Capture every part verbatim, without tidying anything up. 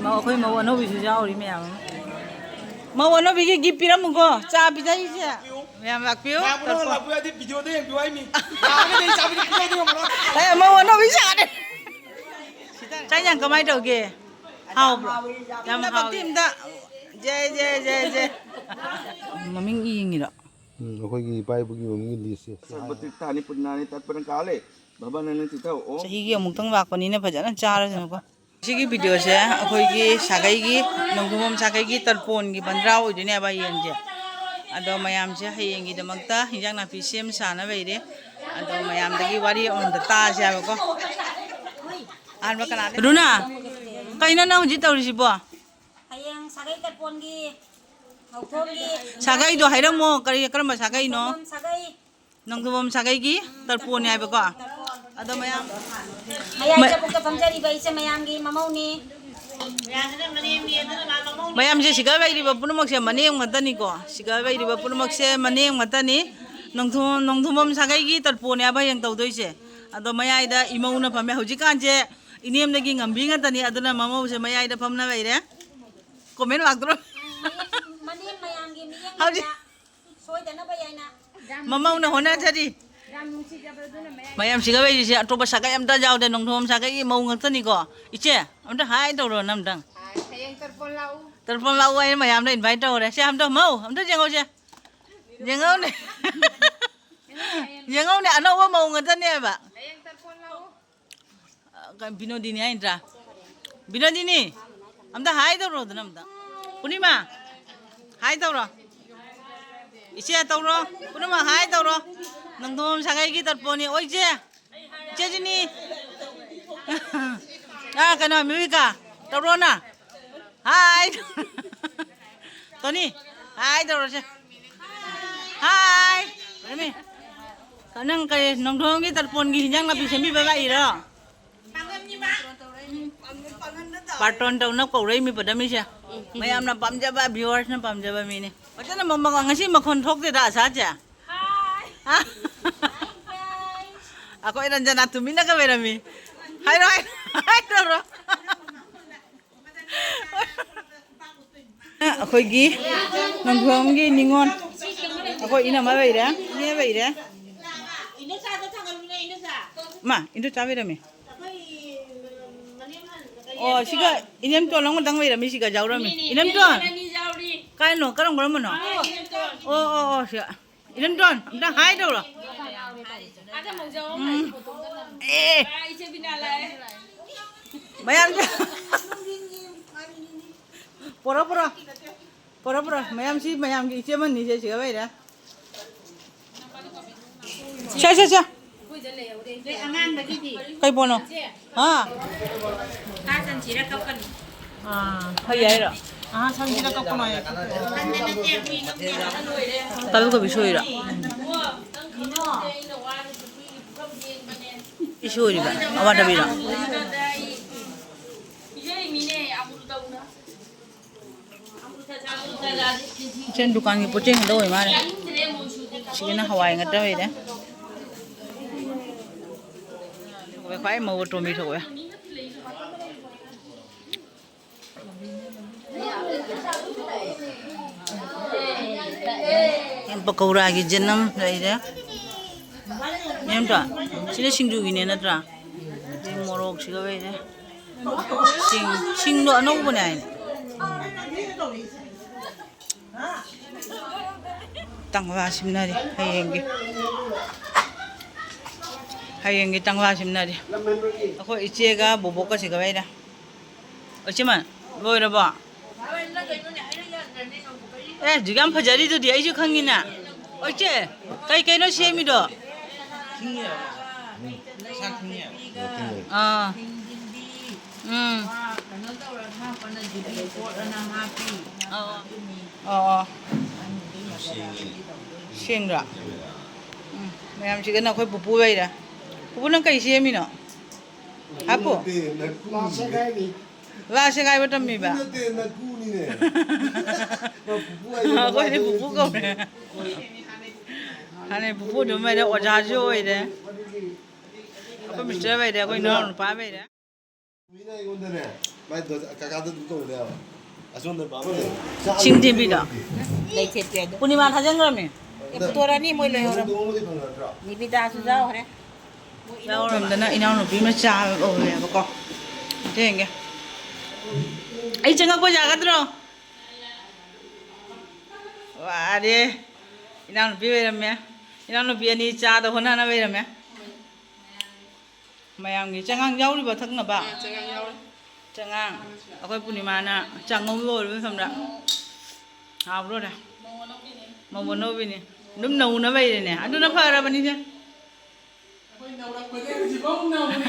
ꯃꯧ, ꯑꯩꯈꯣꯏ ꯃꯧ ꯑꯅꯧꯕꯤꯁꯨ ꯌꯥꯎꯔꯤ ꯃꯌꯥꯝ ꯑꯃ꯫ ꯃꯧ ꯑꯅꯧꯕꯤꯒꯤ gift ꯄꯤꯔꯝꯃꯨꯀꯣ, ꯆꯥ ꯄꯤꯖꯩꯁꯦ꯫ ꯃꯌꯥꯝ ꯂꯥꯛꯄꯤꯌꯨ꯫ ꯃꯌꯥꯝ ꯄꯨꯝꯅꯃꯛ ꯂꯥꯛꯄꯤꯌꯨ ꯍꯥꯏꯗꯤ videoꯗ ꯌꯦꯡꯕꯤꯌꯨ ꯍꯥꯏꯃꯤ꯫ ꯂꯥꯛꯑꯒꯗꯤ ꯑꯩ ꯆꯥꯕꯤꯗ ꯄꯤꯖꯗꯣꯏ ꯌꯦꯡꯉꯨꯔꯣ꯫ ꯑꯦ, ꯃꯧ ꯑꯅꯧꯕꯤ ꯆꯥꯅꯦ꯫ ꯆꯥꯛ ꯌꯦꯟꯁꯥꯡ ꯀꯃꯥꯏꯅ ꯇꯧꯒꯦ? ꯍꯥꯎꯕ꯭ꯔꯣ? ꯌꯥꯝ ꯍꯥꯎꯋꯤ꯫ ꯖꯦ, ꯖꯦ, ꯖꯦ, ꯖꯦ꯫ ꯃꯃꯤꯡ ꯌꯦꯡꯉꯤꯔꯣ? ꯎꯝ, ꯑꯩꯈꯣꯏꯒꯤ ꯏꯄꯥ ꯏꯄꯨꯒꯤ ꯃꯃꯤꯡꯒꯤ listꯁꯦ꯫ ꯆꯍꯤꯒꯤ ꯑꯃꯨꯛꯇꯪ ꯂꯥꯛꯄꯅꯤꯅ ꯐꯖꯅ ꯆꯥꯔꯁꯅꯨꯀꯣ꯫ ꯁꯤꯒꯤ videoꯁꯦ ꯑꯩꯈꯣꯏꯒꯤ ꯁꯥꯒꯩꯒꯤ, ꯅꯣꯡꯊꯣꯝꯕꯝ ꯁꯥꯒꯩꯒꯤ ꯇꯔꯄꯣꯟꯒꯤ ꯕꯟꯗ꯭ꯔꯥ ꯑꯣꯏꯗꯣꯏꯅꯦꯕ ꯍꯌꯦꯡꯁꯦ꯫ ꯑꯗꯣ ꯃꯌꯥꯝꯁꯦ ꯍꯌꯦꯡꯒꯤꯗꯃꯛꯇ ꯍꯤꯟꯖꯥꯡ ꯅꯥꯄꯤ ꯁꯦꯝ ꯁꯥꯅꯕ ꯂꯩꯔꯦ꯫ ꯑꯗꯣ ꯃꯌꯥꯝꯗꯒꯤ ꯋꯥꯔꯤ ꯑꯃꯃꯝꯇ ꯇꯥꯁꯦ ꯍꯥꯏꯕꯀꯣ꯫ ꯑꯍꯥꯟꯕ ꯀꯅꯥꯗ? ꯔꯨꯅꯥ, ꯀꯩꯅꯣ ꯅꯪ ꯍꯧꯖꯤꯛ ꯇꯧꯔꯤꯁꯤꯕꯣ? ꯍꯌꯦꯡ ꯁꯥꯒꯩ ꯇꯔꯄꯣꯟꯒꯤ ꯍꯧꯗꯣꯡꯒꯤ ꯁꯥꯒꯩꯗꯣ ꯍꯥꯏꯔꯝꯃꯣ, ꯀꯔꯤ, ꯀꯔꯝꯕ ꯁꯥꯒꯩꯅꯣ? ꯅꯣꯡꯊꯣꯝꯕꯝ ꯁꯥꯒꯩ꯫ ꯅꯣꯡꯊꯣꯝꯕꯝ ꯁꯥꯒꯩꯒꯤ ꯇꯔꯄꯣꯟꯅꯤ ꯍꯥꯏꯕꯀꯣ꯫ ꯑꯗꯣ ꯃꯌꯥꯝ ꯃꯌꯥꯏ ꯃ- ꯆꯕꯨꯛꯇ ꯐꯝꯖꯔꯤꯕ ꯏꯆꯦ ꯃꯌꯥꯝꯒꯤ ꯃꯃꯧꯅꯤ꯫ ꯃꯌꯥꯝꯁꯦ ꯁꯤꯒ ꯂꯩꯔꯤꯕ ꯄꯨꯝꯅꯃꯛꯁꯦ ꯃꯅꯦꯝ ꯉꯥꯛꯇꯅꯤꯀꯣ꯫ ꯁꯤꯒ ꯂꯩꯔꯤꯕ ꯄꯨꯝꯅꯃꯛꯁꯦ ꯃꯅꯦꯝ ꯉꯥꯛꯇꯅꯤ꯫ ꯅꯣꯡꯊꯣꯝ-, ꯅꯣꯡꯊꯣꯝꯕꯝ ꯁꯥꯒꯩꯒꯤ ꯇꯔꯄꯣꯟꯅꯦ ꯍꯥꯏꯕ ꯍꯌꯦꯡ ꯇꯧꯗꯣꯏꯁꯦ꯫ ꯑꯗꯣ ꯃꯌꯥꯏꯗ ꯏꯃꯧꯅ ꯐꯝꯃꯦ꯫ ꯍꯧꯖꯤꯛꯀꯥꯟꯁꯦ ꯏꯅꯦꯝꯗꯒꯤ ꯉꯝꯕꯤ ꯉꯥꯛꯇꯅꯤ꯫ ꯑꯗꯨꯅ ꯃꯃꯧꯁꯦ ꯃꯌꯥꯏꯗ ꯐꯝꯅ ꯂꯩꯔꯦ꯫ Comment ꯂꯥꯛꯇ꯭ꯔꯣ? ꯃꯅꯦꯝ ꯃꯌꯥꯝꯒꯤ ꯃꯤꯠꯌꯦꯡ ꯍꯧꯖꯤꯛ ꯑꯣꯏꯅ ꯁꯣꯏꯗꯅꯕ ꯌꯥꯏꯅ꯫ ꯃꯃꯧꯅ ꯍꯣꯠꯅꯖꯔꯤ꯫ ꯌꯥꯝ ꯅꯨꯡꯁꯤꯖꯕꯗꯨꯅ ꯃꯌꯥꯏ꯫ ꯃꯌꯥꯝ ꯁꯤꯒ ꯂꯩꯔꯤꯁꯦ ꯑꯇꯣꯞꯄ ꯁꯥꯒꯩ ꯑꯝꯇ ꯌꯥꯎꯗꯦ, ꯅꯣꯡꯊꯣꯝ ꯁꯥꯒꯩꯒꯤ ꯃꯧ ꯉꯥꯛꯇꯅꯤꯀꯣ꯫ ꯏꯆꯦ, ꯑꯝꯇ hi ꯇꯧꯔꯣ ꯅꯝꯇꯪ꯫ ꯍꯌꯦꯡ ꯇꯔꯄꯣꯟ ꯂꯥꯛꯎ꯫ ꯇꯔꯄꯣꯟ ꯂꯥꯛꯎ ꯍꯥꯏꯅ ꯃꯌꯥꯝꯗ invite ꯇꯧꯔꯦ꯫ ꯁꯦ, ꯑꯝꯇ ꯃꯧ, ꯑꯝꯇ ꯌꯦꯡꯉꯧꯁꯦ꯫ ꯌꯦꯡꯉꯧꯅꯦ꯫ ꯌꯦꯡꯉꯧꯅꯦ, ꯑꯅꯧꯕ ꯃꯧ ꯉꯥꯛꯇꯅꯦꯕ꯫ ꯍꯌꯦꯡ ꯇꯔꯄꯣꯟ ꯂꯥꯛꯎ꯫ ꯑ, ꯀ-, ꯕꯤꯅꯣꯗꯤꯅꯤ ꯍꯥꯏ ꯅꯠꯇ꯭ꯔꯥ? ꯕꯤꯅꯣꯗꯤꯅꯤ, ꯑꯝꯇ hi ꯇꯧꯔꯣꯗꯅ ꯑꯝꯇ꯫ ꯄꯨꯔꯅꯤꯃꯥ, hi ꯇꯧꯔꯣ꯫ ꯏꯆꯦ ꯇꯧꯔꯣ꯫ ꯄꯨꯝꯅꯃꯛ hi ꯇꯧꯔꯣ꯫ ꯅꯣꯡꯊꯣꯝ ꯁꯥꯒꯩꯒꯤ ꯇꯔꯄꯣꯟꯅꯤ꯫ ꯑꯣꯏ ꯏꯆꯦ꯫ ꯏꯆꯦ ꯖꯤꯅꯤ꯫ ꯑ, ꯀꯩꯅꯣ, ꯃꯤꯋꯤꯀꯥ, ꯇꯧꯔꯣꯅ꯫ Hi꯫ ꯇꯣꯅꯤ, hi ꯇꯧꯔꯣꯁꯦ꯫ Hi꯫ ꯔꯃꯤ꯫ ꯅꯪ ꯀꯔꯤ, ꯅꯣꯡꯊꯣꯝꯒꯤ ꯇꯔꯄꯣꯟꯒꯤ ꯍꯤꯟꯖꯥꯡ ꯅꯥꯄꯤ ꯁꯦꯝꯕꯤꯕ ꯂꯥꯛꯏꯔꯣ? ꯕꯥꯔꯇꯣꯟ ꯇꯧꯅ ꯀꯧꯔꯛꯏ ꯃꯤ ꯄꯗꯃꯤꯁꯦ꯫ ꯃꯌꯥꯝꯅ ꯄꯥꯝꯖꯕ, viewersꯅ ꯄꯥꯝꯖꯕ ꯃꯤꯅꯤ꯫ ꯐꯖꯅ ꯃ-, ꯃ-, ꯉꯁꯤ ꯃꯈꯣꯟ ꯊꯣꯛꯇꯦꯗ, ꯑꯁꯥꯁꯦ꯫ ꯍꯥ? ꯑꯩꯈꯣꯏ ꯔꯟꯖꯅꯥ ꯇꯨꯃꯤꯟꯅꯒ ꯂꯩꯔꯝꯃꯤ꯫ ꯍꯥꯏꯔꯣ, ꯍꯥꯏꯔꯣ, ꯍꯥꯏꯔꯣ꯫ ꯑꯩꯈꯣꯏꯒꯤ ꯅꯣꯡꯊꯣꯝꯒꯤ ꯅꯤꯉꯣꯜ, ꯑꯩꯈꯣꯏ ꯏꯅꯝꯃ ꯂꯩꯔꯦ, ꯏꯅꯦ ꯂꯩꯔꯦ꯫ ꯃꯥ, ꯏꯟꯗꯣ ꯆꯥꯕꯤꯔꯝꯃꯤ꯫ ꯑꯣ, ꯁꯤꯒ ꯏꯅꯦꯝꯇꯣꯟ ꯑꯃꯗꯪ ꯂꯩꯔꯝꯃꯤ, ꯁꯤꯒ ꯌꯥꯎꯔꯝꯃꯤ꯫ ꯏꯅꯦꯝꯇꯣꯟ! ꯀꯥꯏꯅꯣ? ꯀꯔꯝ ꯀꯔꯝꯕꯅꯣ? ꯑꯣ, ꯑꯣ, ꯑꯣ, ꯁꯤꯒ꯫ ꯏꯔꯟꯗꯣꯟ, ꯑꯝꯇ ꯍꯥꯏ ꯇꯧꯔꯣ꯫ ꯎꯝ꯫ ꯑꯦ꯫ ꯃꯌꯥꯝꯁꯦ꯫ ꯄꯣꯔꯣ, ꯄꯣꯔꯣ꯫ ꯄꯣꯔꯣ, ꯄꯣꯔꯣ꯫ ꯃꯌꯥꯝꯁꯤ, ꯃꯌꯥꯝꯒꯤ ꯏꯆꯦ ꯑꯃꯅꯤꯁꯦ ꯁꯤꯒ ꯂꯩꯔꯦ꯫ ꯁꯦ, ꯁꯦ, ꯁꯦ꯫ ꯑꯉꯥꯡꯕꯒꯤꯗꯤ꯫ ꯀꯩ ꯄꯣꯠꯅꯣ? ꯍꯥ? ꯁꯥ ꯁꯟꯁꯤꯔ ꯀꯞꯀꯅꯤ꯫ ꯑꯥ, ꯐꯩ ꯍꯥꯏꯔꯣ? ꯑꯥ, ꯁꯟꯁꯤꯔ ꯀꯞꯀꯅꯣ ꯍꯥꯏꯌꯦ꯫ ꯁꯟꯗ ꯅꯠꯇꯦ, ꯍꯨꯏ ꯀꯞꯀꯅꯤ꯫ ꯇꯥꯕꯤ ꯀꯣꯕꯤ ꯁꯣꯏꯔꯣ? ꯏꯁꯣꯏꯔꯤꯕ? ꯑꯋꯥꯊꯕꯤꯔꯣ? ꯄꯤꯖꯔꯤꯃꯤꯅꯦ, ꯑꯃꯨꯜ ꯇꯧꯅ꯫ ꯏꯆꯦꯟ ꯗꯨꯀꯥꯟꯒꯤ ꯄꯣꯠ ꯆꯩ ꯉꯥꯛꯇ ꯑꯣꯏ ꯃꯥꯜꯂꯦ꯫ ꯁꯤꯒꯤꯅ ꯍꯋꯥꯏ ꯉꯥꯛꯇ ꯑꯣꯏꯔꯦ꯫ ꯊꯧꯋꯦ, ꯈ꯭ꯋꯥꯏ ꯃꯧ ꯑꯇꯣꯝꯕꯤ ꯊꯧꯋꯦ꯫ ꯄꯀꯧꯔꯥꯒꯤ ꯖꯅꯝ ꯂꯩꯔꯦ꯫ ꯃꯦꯝꯇꯣ, ꯁꯤꯅ ꯁꯤꯡꯖꯨꯒꯤꯅꯦ ꯅꯠꯇ꯭ꯔꯥ? ꯑꯗꯩ ꯃꯣꯔꯣꯛꯁꯤꯒ ꯂꯩꯔꯦ꯫ ꯁꯤꯡ, ꯁꯤꯡꯗꯣ ꯑꯅꯧꯕꯅꯦ ꯍꯥꯏꯅꯦ꯫ ꯇꯪꯂꯥ ꯁꯤꯝꯅꯔꯤ ꯍꯌꯦꯡꯒꯤ꯫ ꯍꯌꯦꯡꯒꯤ ꯇꯪꯂꯥ ꯁꯤꯝꯅꯔꯤ꯫ ꯑꯩꯈꯣꯏ ꯏꯆꯦꯒ ꯕꯣꯕꯣꯛꯀꯁꯤꯒ ꯂꯩꯔꯦ꯫ ꯏꯆꯦꯃ, ꯂꯣꯏꯔꯕꯣ? ꯑꯦ, ꯍꯧꯖꯤꯛ ꯌꯥꯝ ꯐꯖꯔꯤꯗꯨꯗꯤ, ꯑꯩꯁꯨ ꯈꯪꯉꯤꯅ꯫ ꯑꯣ, ꯏꯆꯦ, ꯀꯩ ꯀꯩꯅꯣ ꯁꯦꯝꯃꯤꯗꯣ? ꯈꯤꯡꯉꯤꯔꯕ? ꯁꯥ ꯈꯤꯡꯉꯤꯔꯕ? ꯑꯥ꯫ ꯎꯝ꯫ ꯑꯣ꯫ ꯑꯣ, ꯑꯣ꯫ ꯁꯦꯡꯗ꯭ꯔꯣ? ꯎꯝ, ꯃꯌꯥꯝꯁꯤꯒꯅ ꯑꯩꯈꯣꯏ ꯄꯨꯄꯨ ꯂꯩꯔꯦ꯫ ꯄꯨꯄꯨ, ꯅꯪ ꯀꯩ ꯁꯦꯝꯃꯤꯅꯣ? ꯍꯥꯞꯄꯨ? ꯅꯠꯇꯦ, ꯅꯀꯨꯅꯤꯅꯦ꯫ ꯂꯥ ꯁꯦꯒꯥꯏꯕ ꯇꯝꯃꯤꯕ? ꯅꯠꯇꯦ, ꯅꯀꯨꯅꯤꯅꯦ꯫ ꯃꯥ ꯄꯨꯄꯨ ꯍꯥꯏꯌꯦ, ꯑꯩꯈꯣꯏꯗꯤ ꯃꯃꯥꯗ ꯄꯨꯄꯨ ꯀꯧꯔꯦ꯫ ꯍꯥꯟꯅꯩ ꯄꯨꯄꯨ ꯑꯗꯨꯝ ꯂꯩꯔꯦ, ꯑꯣꯖꯥꯁꯨ ꯑꯣꯏꯔꯦ꯫ ꯑꯩꯈꯣꯏ ꯃꯤꯁꯇꯔ ꯂꯩꯔꯦ, ꯑꯩꯈꯣꯏ ꯏꯅꯥꯎ ꯅꯨꯄꯥ ꯂꯩꯔꯦ꯫ ꯃꯤꯅ ꯑꯩꯉꯣꯟꯗꯅꯦ, ꯃꯥꯏ ꯗꯣ-, ꯀꯀꯥꯗ ꯑꯗꯨꯝ ꯀꯧꯅꯦ ꯍꯥꯏꯕ꯫ ꯁꯤꯡ ꯊꯤꯟꯕꯤꯗꯣ꯫ ꯂꯩ ꯊꯦꯠꯄꯤ ꯑꯗꯣ꯫ ꯄꯨꯔꯅꯤꯃꯥ ꯊꯥꯖꯤꯟꯈ꯭ꯔꯕꯅꯦ꯫ ꯑꯦ, ꯄꯨꯊꯣꯔꯛꯑꯅꯤ, ꯃꯣꯏ ꯂꯣꯏꯍꯧꯔꯝ-, ꯅꯤꯕꯤꯗꯥꯁꯨ ꯌꯥꯎꯈ꯭ꯔꯦ꯫ ꯌꯥꯎꯔꯝꯗꯅ ꯏꯅꯥꯎꯅꯨꯄꯤ ꯃꯆꯥ ꯀꯧꯔꯦꯕꯀꯣ꯫ ꯑꯝꯇ ꯌꯦꯡꯒꯦ꯫ ꯑꯩ ꯆꯪꯉꯛꯄ ꯌꯥꯒꯗ꯭ꯔꯣ? ꯋꯥꯔꯦ꯫ ꯏꯅꯥꯎꯅꯨꯄꯤ ꯑꯣꯏꯔꯝꯃꯦ꯫ ꯏꯅꯥꯎꯅꯨꯄꯤ ꯑꯅꯤ ꯆꯥꯗ ꯍꯣꯠꯅꯅꯕ ꯑꯣꯏꯔꯝꯃꯦ꯫ ꯃꯌꯥꯝꯒꯤ ꯆꯉꯥꯡ ꯌꯥꯎꯔꯤꯕ ꯊꯛꯅꯕ? ꯑꯥ, ꯆꯉꯥꯡ ꯌꯥꯎꯔꯤ꯫ ꯆꯉꯥꯡ꯫ ꯑꯩꯈꯣꯏ ꯄꯨꯔꯅꯤꯃꯥꯅ ꯆꯥꯛꯉꯧꯕ ꯑꯣꯏꯔꯕ ꯃꯇꯝꯗ ꯍꯥꯎꯗꯣꯔꯦ꯫ ꯃꯧ ꯑꯅꯧꯕꯤꯅꯤ꯫ ꯑꯗꯨꯝ ꯅꯧꯅꯕ ꯂꯩꯔꯦꯅꯦ꯫ ꯑꯗꯨꯅ ꯐꯔꯕꯅꯤꯅꯦ꯫ ꯑꯩꯈꯣꯏ ꯅꯧꯔꯛꯄꯗꯩ ꯍꯧꯖꯤꯛꯐꯥꯎ ꯅꯧꯔꯤ꯫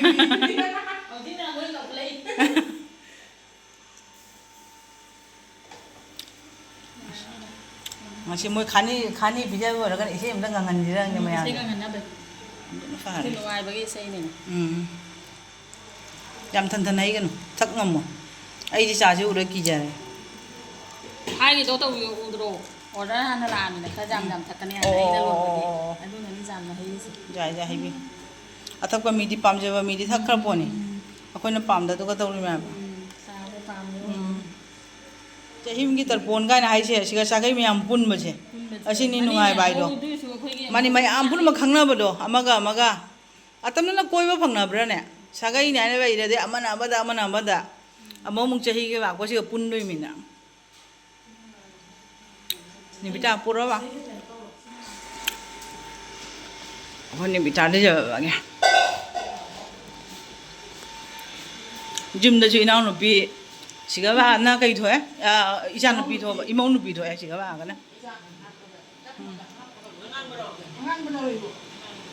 ꯍꯧꯖꯤꯛꯅ ꯑꯃꯨꯛ ꯅꯧꯈꯠꯂꯛꯏ꯫ ꯉꯁꯤ ꯃꯣꯏ ꯈꯥꯅꯤ, ꯈꯥꯅꯤ ꯄꯤꯖꯕ ꯑꯣꯏꯔꯒꯅ ꯏꯁꯩ ꯑꯝꯇ ꯉꯪꯍꯟꯁꯤꯔ ꯈꯪꯗꯦ ꯎꯝ, ꯃꯌꯥꯝꯁꯦ꯫ ꯏꯁꯩ ꯉꯪꯍꯟꯅꯕ꯫ ꯑꯗꯨꯅ ꯐꯔꯦ꯫ ꯑꯗꯨ ꯅꯨꯡꯉꯥꯏꯕꯒꯤ ꯏꯁꯩꯅꯤꯅ꯫ ꯎꯝ꯫ ꯌꯥꯝ ꯊꯟꯊꯅ ꯍꯩꯒꯅꯨ, ꯊꯛ ꯉꯝꯃꯣ꯫ ꯑꯩꯗꯤ ꯆꯥꯁꯦ ꯎꯔ ꯀꯤꯖꯔꯦ꯫ ꯍꯥꯏꯒꯤꯗꯣ ꯇꯧꯕꯤꯌꯣ, ꯎꯗ꯭ꯔꯣ? ꯑꯣꯔꯗꯔ ꯍꯥꯟꯅ ꯂꯥꯛꯑꯃꯤꯅ ꯈꯔ ꯌꯥꯝ ꯎꯝ꯫ ꯌꯥꯝ ꯊꯛꯀꯅꯤ ꯍꯥꯏꯅ ꯑꯣ, ꯑꯩꯅ ꯑꯣ, ꯑꯣ, ꯂꯣꯟꯕꯗꯤ꯫ ꯑꯣ, ꯑꯣ꯫ ꯑꯗꯨꯅꯅꯤ ꯌꯥꯝꯅ ꯍꯩꯔꯤꯁꯦ꯫ ꯌꯥꯏ, ꯌꯥꯏ, ꯍꯩꯕꯤꯌꯨ꯫ ꯑꯊꯛꯄ ꯃꯤꯗꯤ ꯄꯥꯝꯖꯕ ꯃꯤꯗꯤ ꯊꯛꯈ꯭ꯔ ꯄꯣꯠꯅꯤ꯫ ꯎꯝ꯫ ꯑꯩꯈꯣꯏꯅ ꯄꯥꯝꯗꯗꯨꯒ ꯇꯧꯔꯤ ꯃꯌꯥꯝ꯫ ꯎꯝ, ꯆꯥꯕ ꯄꯥꯝꯕ ꯎꯝ꯫ ꯑꯣꯏꯕꯅꯤ꯫ ꯆꯍꯤꯝꯒꯤ ꯇꯔꯄꯣꯟ ꯀꯥꯏꯅ ꯍꯥꯏꯁꯦ, ꯑꯁꯤꯒ ꯁꯥꯒꯩ ꯃꯌꯥꯝ ꯄꯨꯟꯕꯁꯦ꯫ ꯄꯨꯟꯕꯁꯦ꯫ ꯑꯁꯤꯅꯤ ꯃꯔꯤ ꯅꯨꯡꯉꯥꯏꯕ ꯍꯥꯏꯗꯣ꯫ ꯂꯩꯅꯕ ꯑꯣꯏꯗꯣꯏꯁꯨ ꯑꯩꯈꯣꯏꯒꯤ ꯃꯥꯅꯤ, ꯑꯃꯨꯛ ꯃꯌꯥꯝ ꯄꯨꯝꯅꯃꯛ ꯈꯪꯅꯕꯗꯣ, ꯑꯃꯒ ꯑꯃꯒ꯫ ꯑꯇꯝꯅꯅ ꯀꯣꯏꯕ ꯐꯪꯅꯕ꯭ꯔꯥꯅꯦ? ꯁꯥꯒꯩꯅꯦ ꯍꯥꯏꯅ ꯂꯩꯔꯗꯤ ꯑꯃꯅ ꯑꯃꯗ, ꯑꯃꯅ ꯑꯃꯗ꯫ ꯑꯃꯨꯛ ꯑꯃꯨꯛ ꯆꯍꯤꯒ ꯂꯥꯛꯄꯁꯤꯒ ꯄꯨꯟꯗꯣꯏꯃꯤꯅ꯫ ꯅꯦꯕꯤꯇꯥ ꯄꯨꯔꯕ? ꯑꯩꯈꯣꯏ ꯅꯦꯕꯤꯇꯥꯗ ꯌꯧꯔꯛꯑꯒꯦ꯫ ꯌꯨꯝꯗꯁꯨ ꯏꯅꯥꯎꯅꯨꯄꯤ ꯁꯤꯒ ꯂꯥꯛꯑꯅ ꯀꯩ ꯊꯣꯛꯑꯦ? ꯑ, ꯏꯆꯥꯅꯨꯄꯤ ꯊꯣꯛꯑꯕ, ꯏꯃꯧ ꯅꯨꯄꯤ ꯊꯣꯛꯑꯦ ꯁꯤꯒ ꯂꯥꯛꯑꯒꯅ꯫ ꯎꯝ꯫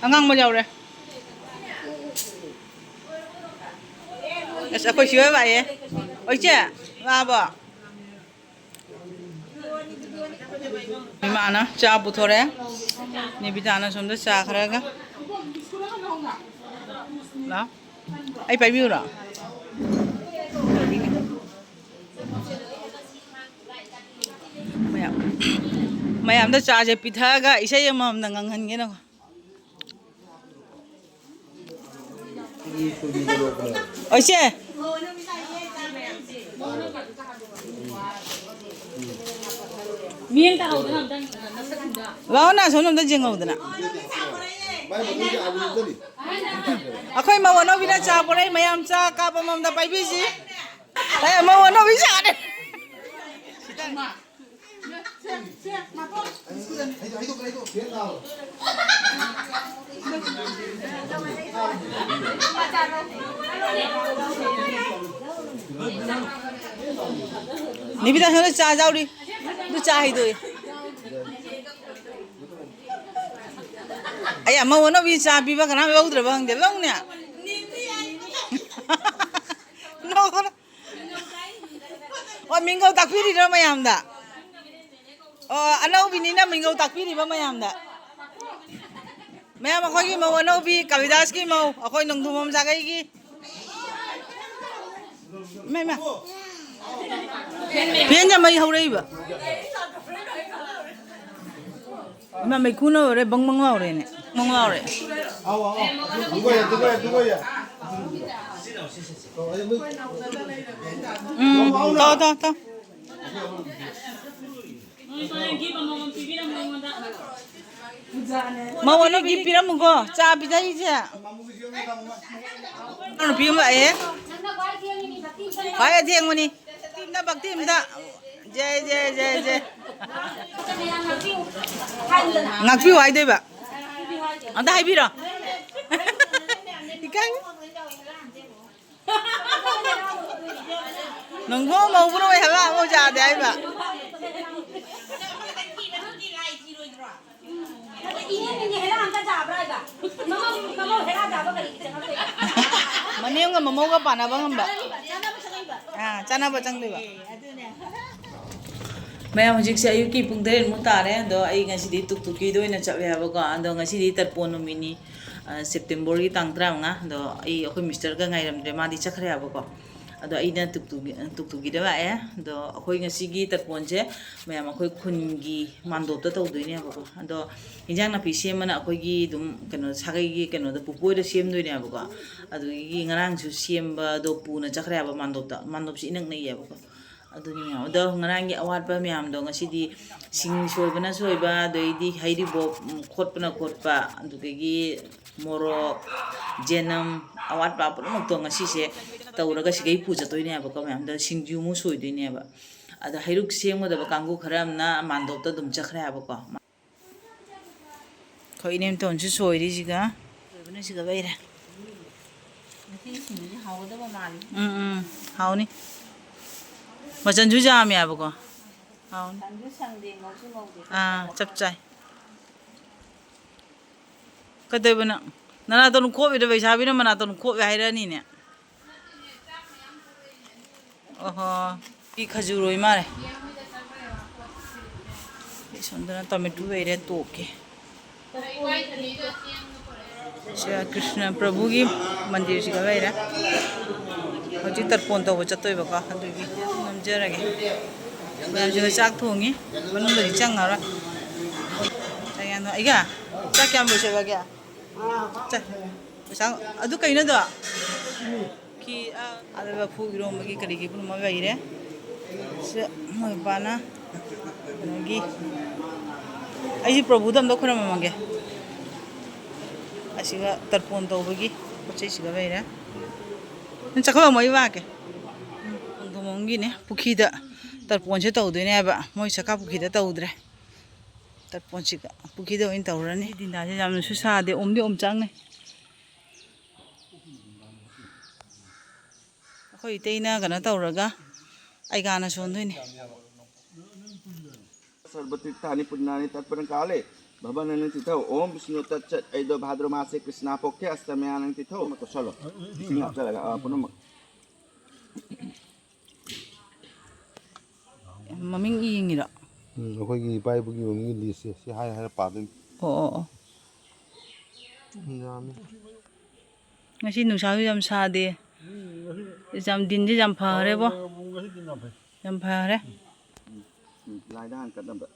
ꯑꯉꯥꯡꯕ ꯌꯥꯎꯔꯦ꯫ ꯑꯁ, ꯑꯩꯈꯣꯏ ꯁꯤ ꯑꯣꯏ ꯂꯥꯛꯑꯦ꯫ ꯑꯣ, ꯏꯆꯦ, ꯂꯥꯛꯑꯕꯣ? ꯏꯃꯥꯅ ꯆꯥ ꯄꯨꯊꯣꯔꯛꯑꯦ꯫ ꯅꯦꯕꯤꯇꯥꯅ ꯁꯣꯝꯗ ꯆꯥ ꯈꯔꯒ꯫ ꯂꯥꯎ꯫ ꯑꯩ ꯄꯥꯏꯕꯤꯌꯨꯔꯣ? ꯃꯌꯥꯝ, ꯃꯌꯥꯝꯗ ꯆꯥꯁꯦ ꯄꯤꯊꯛꯑꯒ ꯏꯁꯩ ꯑꯃꯃꯝꯗ ꯉꯪꯍꯟꯒꯦꯅꯀꯣ꯫ ꯑꯣ, ꯏꯆꯦ꯫ ꯃꯤꯠꯌꯦꯡ ꯇꯥꯍꯧꯗꯅ ꯑꯝꯇꯪ, ꯑ, ꯅꯁꯛꯁꯤꯡꯗ꯫ ꯂꯥꯛꯑꯣ, ꯅ ꯁꯣꯝꯗ ꯑꯝꯇ ꯌꯦꯡꯍꯧꯗꯅ꯫ ꯑꯩꯈꯣꯏ ꯃꯧ ꯑꯅꯧꯕꯤꯅ ꯆꯥ ꯄꯣꯔꯛꯏ, ꯃꯌꯥꯝ ꯆꯥ ꯀꯥꯞ ꯑꯃꯃꯝꯗ ꯄꯥꯏꯕꯤꯁꯤ꯫ ꯑꯦ, ꯃꯧ ꯑꯅꯧꯕꯤ ꯆꯥꯅꯦ꯫ ꯅꯤꯕꯤꯗꯥ, ꯁꯣꯝꯗ ꯆꯥ ꯌꯥꯎꯔꯤ꯫ ꯑꯗꯨ ꯆꯥ ꯍꯩꯗꯣꯛꯑꯦ꯫ ꯑꯩ ꯑꯃ ꯑꯣꯟꯅꯕꯤ ꯆꯥ ꯄꯤꯕ ꯀꯅꯥꯝ ꯂꯧꯗ꯭ꯔꯕ ꯈꯪꯗꯦ꯫ ꯂꯧꯅꯦ꯫ ꯂꯧꯈ꯭ꯔꯣ꯫ ꯑꯣ, ꯃꯤꯡꯒꯧ ꯇꯥꯛꯄꯤꯔꯤꯔꯣ ꯃꯌꯥꯝꯗ? ꯑꯣ, ꯑꯅꯧꯕꯤꯅꯤꯅ ꯃꯤꯡꯒꯧ ꯇꯥꯛꯄꯤꯔꯤꯕ ꯃꯌꯥꯝꯗ꯫ ꯃꯌꯥꯝ, ꯑꯩꯈꯣꯏꯒꯤ ꯃꯧ ꯑꯅꯧꯕꯤ, ꯀꯕꯤꯗꯥꯁꯀꯤ ꯃꯧ, ꯑꯩꯈꯣꯏ ꯅꯣꯡꯊꯣꯡꯕꯝ ꯁꯥꯒꯩꯒꯤ꯫ ꯏꯃꯥ, ꯏꯃꯥ꯫ ꯐꯦꯟꯁꯦ ꯃꯩ ꯍꯧꯔꯛꯏꯕ꯫ ꯏꯃꯥ, ꯃꯩꯈꯨꯅ ꯂꯣꯏꯔꯦ, ꯕꯪ ꯕꯪ ꯂꯥꯎꯔꯦꯅꯦ꯫ ꯕꯪ ꯂꯥꯎꯔꯦ꯫ ꯎꯝ, ꯇꯧ, ꯇꯧ, ꯇꯧ꯫ ꯃꯧ ꯑꯅꯧꯕꯤ ꯄꯤꯔꯝꯃꯨꯀꯣ, ꯆꯥ ꯄꯤꯖꯔꯤꯁꯦ꯫ ꯅꯨꯄꯤ ꯑꯃ ꯂꯥꯛꯑꯦ꯫ ꯈ꯭ꯋꯥꯏ ꯑꯊꯦꯡꯕꯅꯤ꯫ ꯚꯛꯇꯤ ꯑꯝꯇ, ꯚꯛꯇꯤ ꯑꯝꯇ꯫ ꯖꯦ, ꯖꯦ, ꯖꯦ, ꯖꯦ꯫ ꯉꯥꯛꯄꯤꯌꯨ ꯍꯥꯏꯗꯣꯏꯕ꯫ ꯑꯝꯇ ꯍꯥꯏꯕꯤꯔꯣ꯫ ꯏꯀꯥꯏ꯫ ꯅꯪꯒꯣ ꯃꯧꯕ꯭ꯔꯣ ꯍꯦꯂꯥ ꯑꯃꯨꯛ ꯌꯥꯗꯦ ꯍꯥꯏꯕ꯫ ꯃꯅꯦꯝꯒ ꯃꯃꯧꯒ ꯄꯥꯟꯅꯕ ꯉꯝꯕ꯫ ꯑꯥ, ꯆꯥꯟꯅꯕ ꯆꯪꯗꯣꯏꯕ꯫ ꯃꯌꯥꯝ, ꯍꯧꯖꯤꯛꯁꯦ ꯑꯌꯨꯛꯀꯤ ꯄꯨꯡ ꯇꯔꯦꯠꯃꯨꯛ ꯇꯥꯔꯦ꯫ ꯑꯗꯣ ꯑꯩ ꯉꯁꯤꯗꯤ ꯇꯨꯛꯇꯨꯀꯤꯗ ꯑꯣꯏꯅ ꯆꯠꯂꯦ ꯍꯥꯏꯕꯀꯣ꯫ ꯑꯗꯣ ꯉꯁꯤꯗꯤ ꯇꯔꯄꯣꯟ ꯅꯨꯃꯤꯠꯅꯤ, ꯑ, ꯁꯦꯞꯇꯦꯝꯕꯔꯒꯤ ꯇꯥꯡ ꯇꯔꯥꯃꯉꯥ꯫ ꯑꯗꯣ ꯑꯩ, ꯑꯩꯈꯣꯏ ꯃꯤꯁꯇꯔꯒ ꯉꯥꯏꯔꯝꯗ꯭ꯔꯦ, ꯃꯥꯗꯤ ꯆꯠꯈ꯭ꯔꯦ ꯍꯥꯏꯕꯀꯣ꯫ ꯑꯗꯣ ꯑꯩꯅ ꯇꯨꯛꯇꯨꯒꯤ, ꯇꯨꯛꯇꯨꯒꯤꯗ ꯂꯥꯛꯑꯦ꯫ ꯑꯗꯣ ꯑꯩꯈꯣꯏ ꯉꯁꯤꯒꯤ ꯇꯔꯄꯣꯟꯁꯦ ꯃꯌꯥꯝ ꯑꯩꯈꯣꯏ ꯈꯨꯟꯒꯤ ꯃꯥꯟꯗꯣꯞꯇ ꯇꯧꯗꯣꯏꯅꯦꯕꯀꯣ꯫ ꯑꯗꯣ ꯍꯤꯟꯖꯥꯡ ꯅꯥꯄꯤ ꯁꯦꯝꯕꯅ ꯑꯩꯈꯣꯏꯒꯤ ꯑꯗꯨꯝ ꯀꯩꯅꯣ, ꯁꯥꯒꯩꯒꯤ ꯀꯩꯅꯣꯗ ꯄꯨꯄꯨ ꯍꯣꯏꯗ ꯁꯦꯝꯗꯣꯏꯅꯦꯕꯀꯣ꯫ ꯑꯗꯨꯗꯒꯤ ꯉꯔꯥꯡꯁꯨ ꯁꯦꯝꯕꯗꯣ ꯄꯨꯅ ꯆꯠꯈ꯭ꯔꯦ ꯍꯥꯏꯕ ꯃꯥꯟꯗꯣꯞꯇ꯫ ꯃꯥꯟꯗꯣꯞꯁꯤ ꯏꯅꯛ ꯅꯛꯏꯌꯦꯕꯀꯣ꯫ ꯑꯗꯨꯅꯤ ꯃꯌꯥꯝ꯫ ꯑꯗꯣ ꯉꯔꯥꯡꯒꯤ ꯑꯋꯥꯠꯄ ꯃꯌꯥꯝꯗꯣ ꯉꯁꯤꯗꯤ ꯁꯤꯡ ꯁꯣꯏꯕꯅ ꯁꯣꯏꯕ, ꯑꯗꯩꯗꯤ ꯍꯩꯔꯤꯕꯣꯞ, ꯎꯝ, ꯈꯣꯠꯄꯅ ꯈꯣꯠꯄ, ꯑꯗꯨꯗꯒꯤ ꯃꯣꯔꯣꯛ, ꯆꯅꯝ, ꯑꯋꯥꯠꯄ ꯄꯨꯝꯅꯃꯛꯇꯣ ꯉꯁꯤꯁꯦ ꯇꯧꯔꯒ ꯁꯤꯒꯩ ꯄꯨ ꯆꯠꯇꯣꯏꯅꯦꯕꯀꯣ ꯃꯌꯥꯝꯗꯣ꯫ ꯁꯤꯡꯖꯨ ꯑꯃꯨꯛ ꯁꯣꯏꯗꯣꯏꯅꯦꯕ꯫ ꯑꯗꯣ ꯍꯩꯔꯨꯛ ꯁꯦꯝꯒꯗꯕ ꯀꯥꯡꯕꯨ ꯈꯔ ꯑꯃꯅ ꯃꯥꯟꯗꯣꯞꯇ ꯑꯗꯨꯝ ꯆꯠꯈ꯭ꯔꯦ ꯍꯥꯏꯕꯀꯣ꯫ ꯑꯩꯈꯣꯏ ꯏꯅꯦꯝꯇꯣꯟꯁꯨ ꯁꯣꯏꯔꯤꯁꯤꯒ, ꯁꯣꯏꯕꯅ ꯁꯤꯒ ꯂꯩꯔꯦ꯫ ꯉꯁꯤꯒꯤ ꯁꯤꯡꯖꯨꯁꯦ ꯍꯥꯎꯒꯗꯕ ꯃꯥꯜꯂꯤ꯫ ꯎꯝ, ꯎꯝ, ꯍꯥꯎꯅꯤ꯫ ꯃꯆꯟꯁꯨ ꯌꯥꯝꯃꯦꯕꯀꯣ꯫ ꯍꯥꯎꯅꯤ꯫ ꯁꯪꯁꯨ ꯁꯪꯗꯦ, ꯉꯧꯁꯨ ꯉꯧꯗꯦ꯫ ꯑꯥ, ꯆꯞ ꯆꯥꯏ꯫ ꯀꯩꯗꯧꯕ ꯅꯪ? ꯅꯅꯥꯇꯣꯟ ꯈꯣꯞꯄꯤꯗꯣ, ꯂꯩꯁꯥꯕꯤꯅ ꯃꯅꯥꯇꯣꯟ ꯈꯣꯞꯄꯦ ꯍꯥꯏꯔꯛꯑꯅꯤꯅꯦ꯫ ꯑꯣꯍꯣ꯫ ꯁꯤ ꯈꯖꯨꯔ ꯑꯣꯏ ꯃꯥꯜꯂꯦ꯫ ꯁꯣꯝꯗꯅ ꯇꯣꯃꯦꯇꯣ ꯂꯩꯔꯦ, ꯇꯣꯛꯀꯦ꯫ ꯁꯤꯗ ꯀ꯭ꯔꯤꯁꯅ ꯄ꯭ꯔꯚꯨꯒꯤ ꯃꯟꯗꯤꯔꯁꯤꯒ ꯂꯩꯔꯦ꯫ ꯍꯧꯖꯤꯛ ꯇꯔꯄꯣꯟ ꯇꯧꯕ ꯆꯠꯇꯣꯏꯕꯀꯣ, ꯑꯗꯨꯒꯤ ꯅꯝꯖꯔꯒꯦ꯫ ꯃꯌꯥꯝꯁꯤꯒ ꯆꯥꯛ ꯊꯣꯡꯉꯤ, ꯃꯅꯨꯡꯗꯗꯤ ꯆꯪꯉꯔꯣꯏ꯫ ꯆꯥꯛ ꯌꯥꯝ ꯊꯣꯡ-, ꯑꯩꯒ ꯆꯥꯛ ꯀꯌꯥꯝ ꯂꯣꯏꯁꯤꯜꯂꯒꯦ? ꯆꯥꯛ, ꯄꯩꯁꯥ, ꯑꯗꯨ ꯀꯩꯅꯣꯗꯣ? ꯈꯤ-, ꯑ, ꯑꯗ ꯂꯐꯨ ꯏꯔꯣꯝꯕꯒꯤ ꯀꯔꯤꯒꯤ ꯄꯨꯝꯅꯃꯛ ꯂꯩꯔꯦ꯫ ꯁꯤ ꯃꯣꯏ ꯕꯥꯅ ꯀꯩꯅꯣꯒꯤ, ꯑꯩꯁꯤ ꯄ꯭ꯔꯚꯨꯗ ꯑꯝꯇ ꯈꯣꯏꯔꯝꯃꯝꯃꯒꯦ꯫ ꯑꯁꯤꯒ ꯇꯔꯄꯣꯟ ꯇꯧꯕꯒꯤ ꯄꯣꯠ ꯆꯩꯁꯤꯒ ꯂꯩꯔꯦ꯫ ꯅꯪ ꯆꯥꯛꯈꯨꯝ ꯑꯃ ꯑꯩ ꯂꯥꯛꯀꯦ꯫ ꯈꯣꯡꯗꯣꯝꯕꯝꯒꯤꯅꯦ, ꯄꯨꯈ꯭ꯔꯤꯗ ꯇꯔꯄꯣꯟꯁꯦ ꯇꯧꯗꯣꯏꯅꯦ ꯍꯥꯏꯕ꯫ ꯃꯣꯏ ꯁꯔꯀꯥꯔ ꯄꯨꯈ꯭ꯔꯤꯗ ꯇꯧꯗ꯭ꯔꯦ꯫ ꯇꯔꯄꯣꯟꯁꯤꯒ ꯄꯨꯈ꯭ꯔꯤꯗ ꯑꯣꯏꯅ ꯇꯧꯔꯅꯤ꯫ ꯗꯤꯟꯗꯥꯁꯦ ꯌꯥꯝꯅꯁꯨ ꯁꯥꯗꯦ, ꯑꯣꯝꯗꯤ ꯑꯣꯝꯆꯥꯛꯅꯩ꯫ ꯑꯩꯈꯣꯏ ꯏꯇꯩꯅ ꯀꯩꯅꯣ ꯇꯧꯔꯒ ꯑꯩꯒꯥꯅ ꯁꯣꯟꯗꯣꯏꯅꯦ꯫ सर्वतीर्थानि पुण्यानि तर्पण काले भवननि तिथौ। ओम विष्णु तच्च ऐदो भाद्र मासे कृष्णा पक्षे अष्टम्यानि तिथौ। ꯏꯁꯤꯡ ꯍꯥꯞꯆꯜꯂꯒ, ꯑꯥ, ꯄꯨꯝꯅꯃꯛ꯫ ꯃꯃꯤꯡ ꯏ ꯌꯦꯡꯉꯤꯔꯣ? ꯎꯝ, ꯑꯩꯈꯣꯏꯒꯤ ꯏꯄꯥ ꯏꯄꯨꯒꯤ ꯃꯃꯤꯡꯒꯤ ꯂꯤꯁꯁꯦ ꯁꯤ ꯍꯥꯏ ꯍꯥꯏꯔ ꯄꯥꯗꯣꯏꯅꯤ꯫ ꯑꯣ, ꯑꯣ, ꯑꯣ꯫ ꯌꯥꯝꯃꯤ꯫ ꯉꯁꯤ ꯅꯨꯡꯁꯥꯁꯨ ꯌꯥꯝ ꯁꯥꯗꯦ꯫ ꯎꯝ, ꯉꯁꯤ ꯌꯥꯝ, ꯗꯤꯟꯁꯦ ꯌꯥꯝ ꯐꯔꯦꯕꯣ꯫ ꯉꯁꯤꯗꯤ ꯌꯥꯝ ꯐꯩ꯫ ꯌꯥꯝ ꯐꯔꯦ꯫ ꯎꯝ, ꯎꯝ, ꯂꯥꯏꯗ ꯍꯥꯟꯅ ꯀꯠꯅꯕ꯫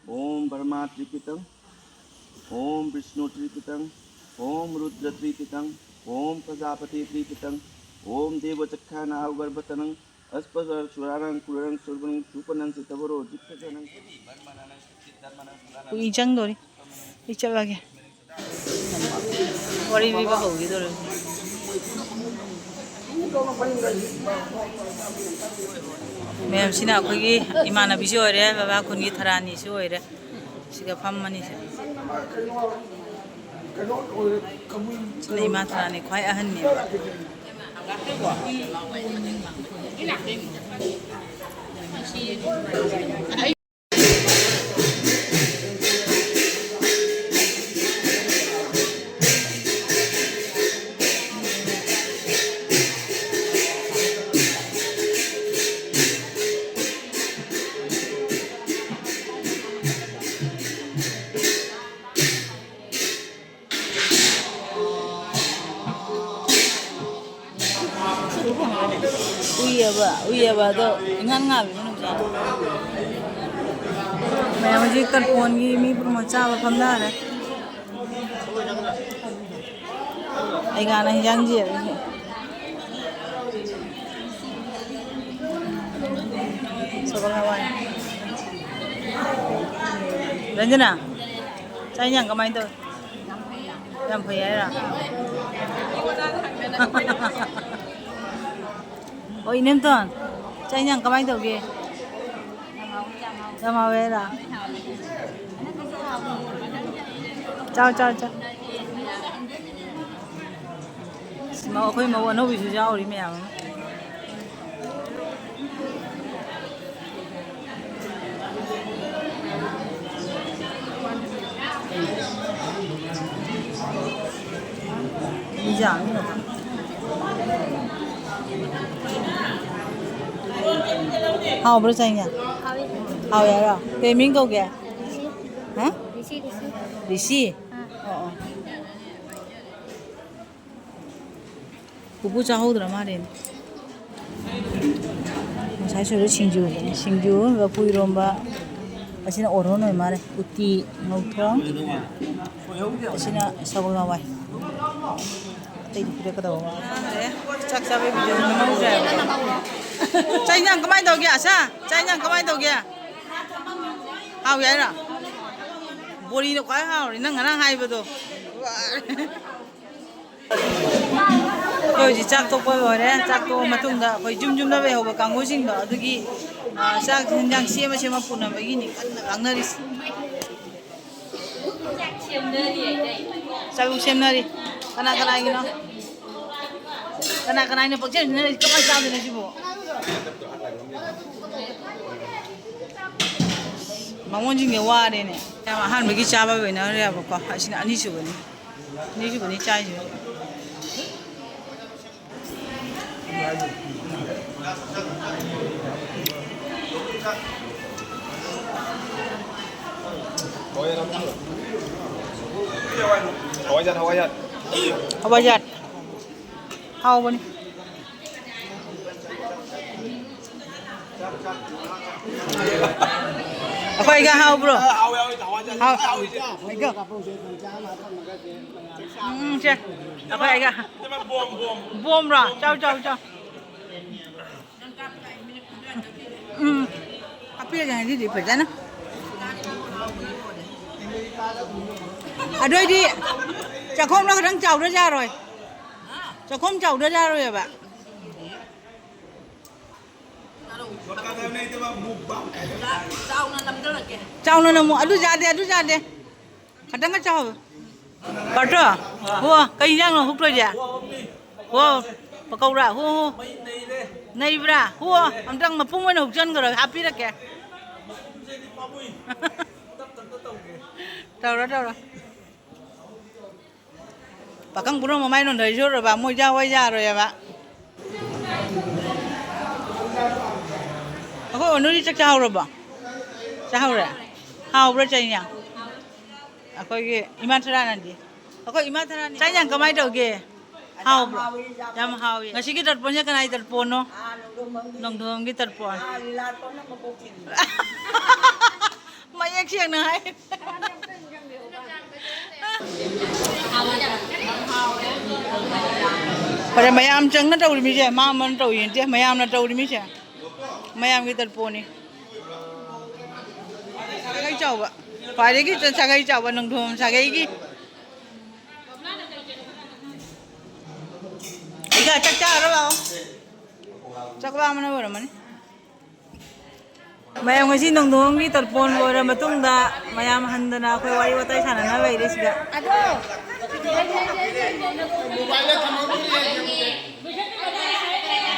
ॐ ब्रह्मा त्रिपितम्, ॐ विष्णु त्रिपितम्, ॐ रुद्र त्रिपितम्, ॐ प्रजापति त्रिपितम्, ॐ देवचक्षानागर्भतनम्, Aspasar suranan kuranan surbanang supanan sitavaro jithajanang. ꯀꯨꯏ ꯆꯪꯗꯣꯔꯤ꯫ ꯑꯩ ꯆꯠꯂꯒꯦ꯫ ꯋꯥꯔꯤ ꯂꯤꯕ ꯍꯧꯈꯤꯗꯣꯔꯦ꯫ ꯃꯌꯥꯝꯁꯤꯅ ꯑꯩꯈꯣꯏꯒꯤ ꯏꯃꯥꯟꯅꯕꯤꯁꯨ ꯑꯣꯏꯔꯦ, ꯕꯕꯥ ꯈꯨꯟꯒꯤ ꯊꯔꯥꯅꯤꯁꯨ ꯑꯣꯏꯔꯦ꯫ ꯁꯤꯒ ꯐꯝꯃꯅꯤ ꯁꯤꯗ꯫ ꯁꯤꯅ ꯏꯃꯥ ꯊꯔꯥꯅꯤ ꯈ꯭ꯋꯥꯏ ꯑꯍꯟꯅꯦꯕ꯫ ꯎꯏꯌꯦꯕ, ꯎꯏꯌꯦꯕ, ꯑꯗꯣ ꯏꯉꯥꯟ ꯉꯥꯜꯂꯤ ꯃꯅꯨꯡꯁꯦ꯫ ꯃꯌꯥꯝ ꯍꯧꯖꯤꯛ ꯇꯔꯄꯣꯟꯒꯤ ꯃꯤ ꯄꯨꯝꯅꯃꯛ ꯆꯥꯕ ꯐꯝꯅꯔꯦ꯫ ꯑꯩ ꯉꯥꯅ ꯍꯤꯟꯖꯥꯡ ꯌꯦꯜꯂꯤꯁꯦ꯫ ꯁꯒꯣꯜ ꯍꯋꯥꯏ꯫ ꯔꯟꯖꯅꯥ, ꯆꯥꯛ ꯏꯟꯖꯥꯡ ꯀꯃꯥꯏꯅ ꯇꯧꯏ? ꯌꯥꯝ ꯐꯩ ꯍꯥꯏꯔꯣ? ꯑꯣ, ꯏꯅꯦꯝꯇꯣꯟ, ꯆꯥꯛ ꯏꯟꯖꯥꯡ ꯀꯃꯥꯏꯅ ꯇꯧꯒꯦ? ꯌꯥꯝ ꯍꯥꯎꯋꯦ ꯍꯥꯏꯔꯣ? ꯆꯥꯎ, ꯆꯥꯎ, ꯆꯥꯎ꯫ ꯑꯁ, ꯃꯧ-, ꯑꯩꯈꯣꯏ ꯃꯧ ꯑꯅꯧꯕꯤꯁꯨ ꯌꯥꯎꯔꯤ ꯃꯌꯥꯝ ꯑꯃ꯫ ꯃꯤ ꯌꯥꯝꯃꯤ꯫ ꯍꯥꯎꯕ꯭ꯔꯣ ꯆꯥꯛ ꯏꯟꯖꯥꯡ? ꯍꯥꯎꯋꯦ꯫ ꯍꯥꯎꯋꯦ ꯍꯥꯏꯔꯣ? ꯀꯩ ꯃꯤꯡ ꯀꯧꯒꯦ? ꯔꯤꯁꯤ꯫ ꯍꯥ? ꯔꯤꯁꯤ, ꯔꯤꯁꯤ꯫ ꯔꯤꯁꯤ? ꯑꯥ꯫ ꯑꯣ, ꯑꯣ꯫ ꯄꯨꯄꯨ ꯆꯥꯍꯧꯗ꯭ꯔ ꯃꯥꯜꯂꯦꯅꯦ꯫ ꯉꯁꯥꯏ ꯁꯣꯏꯗ ꯁꯤꯡꯖꯨ, ꯁꯤꯡꯖꯨ, ꯂꯐꯨ ꯏꯔꯣꯝꯕ, ꯑꯁꯤꯅ ꯑꯣꯔꯣꯟ ꯑꯣꯏ ꯃꯥꯜꯂꯦ꯫ ꯎꯇꯤ, ꯉꯧꯊꯣꯡ, ꯑꯁꯤꯅ ꯁꯒꯣꯜ ꯍꯋꯥꯏ꯫ ꯑꯇꯩꯗꯤ ꯄꯤꯔꯛꯀꯗꯕ ꯃꯥꯜꯂꯦ꯫ ꯆꯥꯛ ꯆꯥꯕꯩ ꯚꯤꯗꯤꯑꯣ ꯅꯝꯍꯧꯗ꯭ꯔꯦ ꯍꯥꯏꯕꯀꯣ꯫ ꯆꯥꯛ ꯏꯟꯖꯥꯡ ꯀꯃꯥꯏꯅ ꯇꯧꯒꯦ, ꯑꯁꯥ? ꯆꯥꯛ ꯏꯟꯖꯥꯡ ꯀꯃꯥꯏꯅ ꯇꯧꯒꯦ? ꯍꯥꯎꯏ ꯍꯥꯏꯔꯣ? ꯕꯣꯔꯤꯅ ꯈ꯭ꯋꯥꯏ ꯍꯥꯎꯔꯦ, ꯅꯪ ꯉꯔꯥꯡ ꯍꯥꯏꯕꯗꯣ꯫ ꯑꯩꯈꯣꯏ ꯍꯧꯖꯤꯛ ꯆꯥꯛ ꯇꯣꯛꯄ ꯂꯣꯏꯔꯦ꯫ ꯆꯥꯛ ꯇꯣꯛꯑ ꯃꯇꯨꯡꯗ ꯑꯩꯈꯣꯏ ꯌꯨꯝ ꯌꯨꯝꯗ ꯂꯩꯍꯧꯕ ꯀꯥꯡꯕꯨꯁꯤꯡꯗꯣ ꯑꯗꯨꯒꯤ, ꯑ, ꯆꯥꯛ ꯏꯟꯖꯥꯡ ꯁꯦꯝꯃ ꯁꯦꯝꯃ ꯄꯨꯅꯕꯒꯤꯅꯤ ꯀꯟꯅ ꯉꯥꯡꯅꯔꯤꯁꯦ꯫ ꯆꯥꯛ ꯁꯦꯝꯅꯔꯤ꯫ ꯀꯅꯥ ꯀꯅꯥꯒꯤꯅꯣ? ꯀꯅꯥ ꯀꯅꯥꯒꯤꯅꯣ ꯄꯪꯁꯦꯝ ꯁꯦꯝꯅꯔꯤ? ꯀꯃꯥꯏꯅ ꯆꯥꯗꯣꯏꯅꯣ ꯁꯤꯕꯣ? ꯕꯥꯃꯣꯟꯁꯤꯡꯁꯦ ꯋꯥꯔꯦꯅꯦ꯫ ꯌꯥꯝ ꯑꯍꯥꯟꯕꯒꯤ ꯆꯥꯕ ꯂꯣꯏꯅꯈ꯭ꯔꯦꯕꯀꯣ꯫ ꯑꯁꯤꯅ ꯑꯅꯤꯁꯨꯕꯅꯤ꯫ ꯑꯅꯤꯁꯨꯕꯅꯤ ꯆꯥꯏꯁꯦ꯫ ꯍꯋꯥꯏꯖꯥꯔ, ꯍꯋꯥꯏꯖꯥꯔ꯫ ꯍꯋꯥꯏꯖꯥꯔ꯫ ꯍꯥꯎꯕꯅꯤ꯫ ꯑꯩꯈꯣꯏꯒ ꯍꯥꯎꯕ꯭ꯔꯣ? ꯍꯥꯎ-, ꯎꯝ, ꯁꯦ꯫ ꯑꯩꯈꯣꯏꯒ꯫ ꯕꯣꯝꯔꯣ? ꯆꯥꯎ, ꯆꯥꯎ, ꯆꯥꯎ꯫ ꯎꯝ꯫ ꯍꯥꯞꯄꯤꯔꯒꯦ ꯉꯁꯤꯗꯤ ꯐꯖꯅ꯫ ꯑꯗꯨ ꯑꯣꯏꯗꯤ ꯆꯥꯛꯈꯣꯝꯗꯣ ꯈꯤꯇꯪ ꯆꯥꯎꯗ꯭ꯔ ꯌꯥꯔꯣꯏ꯫ ꯆꯥꯛꯈꯣꯝ ꯆꯥꯎꯗ꯭ꯔ ꯌꯥꯔꯣꯏꯕ꯫ ꯆꯥꯎꯅ ꯅꯝꯃꯨ꯫ ꯑꯗꯨ ꯌꯥꯗꯦ, ꯑꯗꯨ ꯌꯥꯗꯦ꯫ ꯈꯇꯪꯒ ꯆꯥꯎ꯫ ꯄꯥꯔꯇꯣ, ꯍꯣ, ꯀꯩ ꯏꯟꯖꯥꯡꯅꯣ ꯍꯨꯛꯇꯣꯏꯁꯦ? ꯍꯣ, ꯄꯀꯧꯔꯥ, ꯍꯣ, ꯍꯣ꯫ ꯅꯩꯕ꯭ꯔꯥ? ꯍꯣ, ꯑꯝꯇꯪ ꯃꯄꯨꯝ ꯑꯣꯏꯅ ꯍꯨꯛꯆꯟꯈ꯭ꯔꯣ, ꯍꯥꯞꯄꯤꯔꯛꯀꯦ꯫ ꯇꯧꯔꯣ, ꯇꯧꯔꯣ꯫ ꯄꯥꯈꯪ ꯄꯨꯝꯅꯃꯛ ꯃꯃꯥꯏ ꯅꯣꯟꯊꯔꯤꯁꯦ ꯎꯔꯕ? ꯃꯣꯏ ꯆꯥꯎ ꯍꯣꯏ ꯌꯥꯔꯣꯏꯕ꯫ ꯑꯩꯈꯣꯏ ꯑꯣꯅꯔꯤ ꯆꯥꯛ ꯆꯥꯍꯧꯔꯕꯣ? ꯆꯥꯍꯧꯔꯦ? ꯍꯥꯎꯕ꯭ꯔꯥ ꯆꯥꯛ ꯏꯟꯖꯥꯡ? ꯑꯩꯈꯣꯏꯒꯤ ꯏꯃꯥ ꯊꯔꯥꯅꯗꯤ꯫ ꯑꯩꯈꯣꯏ ꯏꯃꯥ ꯊꯔꯥꯅꯤ꯫ ꯆꯥꯛ ꯏꯟꯖꯥꯡ ꯀꯃꯥꯏꯅ ꯇꯧꯒꯦ? ꯍꯥꯎꯕ꯭ꯔꯣ? ꯌꯥꯝ ꯍꯥꯎꯏ꯫ ꯉꯁꯤꯒꯤ ꯇꯔꯄꯣꯟꯁꯦ ꯀꯅꯥꯒꯤ ꯇꯔꯄꯣꯟꯅꯣ? ꯅꯣꯡꯗꯣꯡꯒꯤ ꯇꯔꯄꯣꯟ꯫ ꯃꯌꯦꯛ ꯁꯦꯡꯅ ꯍꯥꯏ꯫ ꯐꯔꯦ, ꯃꯌꯥꯝ ꯆꯪꯅ ꯇꯧꯔꯤꯃꯤꯁꯦ, ꯃꯥ ꯑꯃꯅ ꯇꯧꯔꯤ ꯅꯠꯇꯦ, ꯃꯌꯥꯝꯅ ꯇꯧꯔꯤꯃꯤꯁꯦ꯫ ꯃꯌꯥꯝꯒꯤ ꯇꯔꯄꯣꯟꯅꯤ꯫ ꯁꯥꯒꯩ ꯆꯥꯎꯕ, ꯈ꯭ꯋꯥꯏꯗꯒꯤ ꯁꯥꯒꯩ ꯆꯥꯎꯕ ꯅꯣꯡꯊꯣꯝ ꯁꯥꯒꯩꯒꯤ꯫ ꯏꯆꯥ, ꯆꯥꯛ ꯆꯥꯔꯣ ꯂꯥꯛꯑꯣ꯫ ꯆꯥꯛ ꯂꯥꯝꯕꯅ ꯑꯣꯏꯔꯝꯃꯅꯤ꯫ ꯃꯌꯥꯝ, ꯉꯁꯤ ꯅꯣꯡꯊꯣꯝꯒꯤ ꯇꯔꯄꯣꯟ ꯂꯣꯏꯔ ꯃꯇꯨꯡꯗ ꯃꯌꯥꯝ ꯍꯟꯗꯅ ꯑꯩꯈꯣꯏ ꯋꯥꯔꯤ ꯋꯥꯇꯥꯏ ꯁꯥꯟꯅꯅ ꯂꯩꯔꯦ ꯁꯤꯗ꯫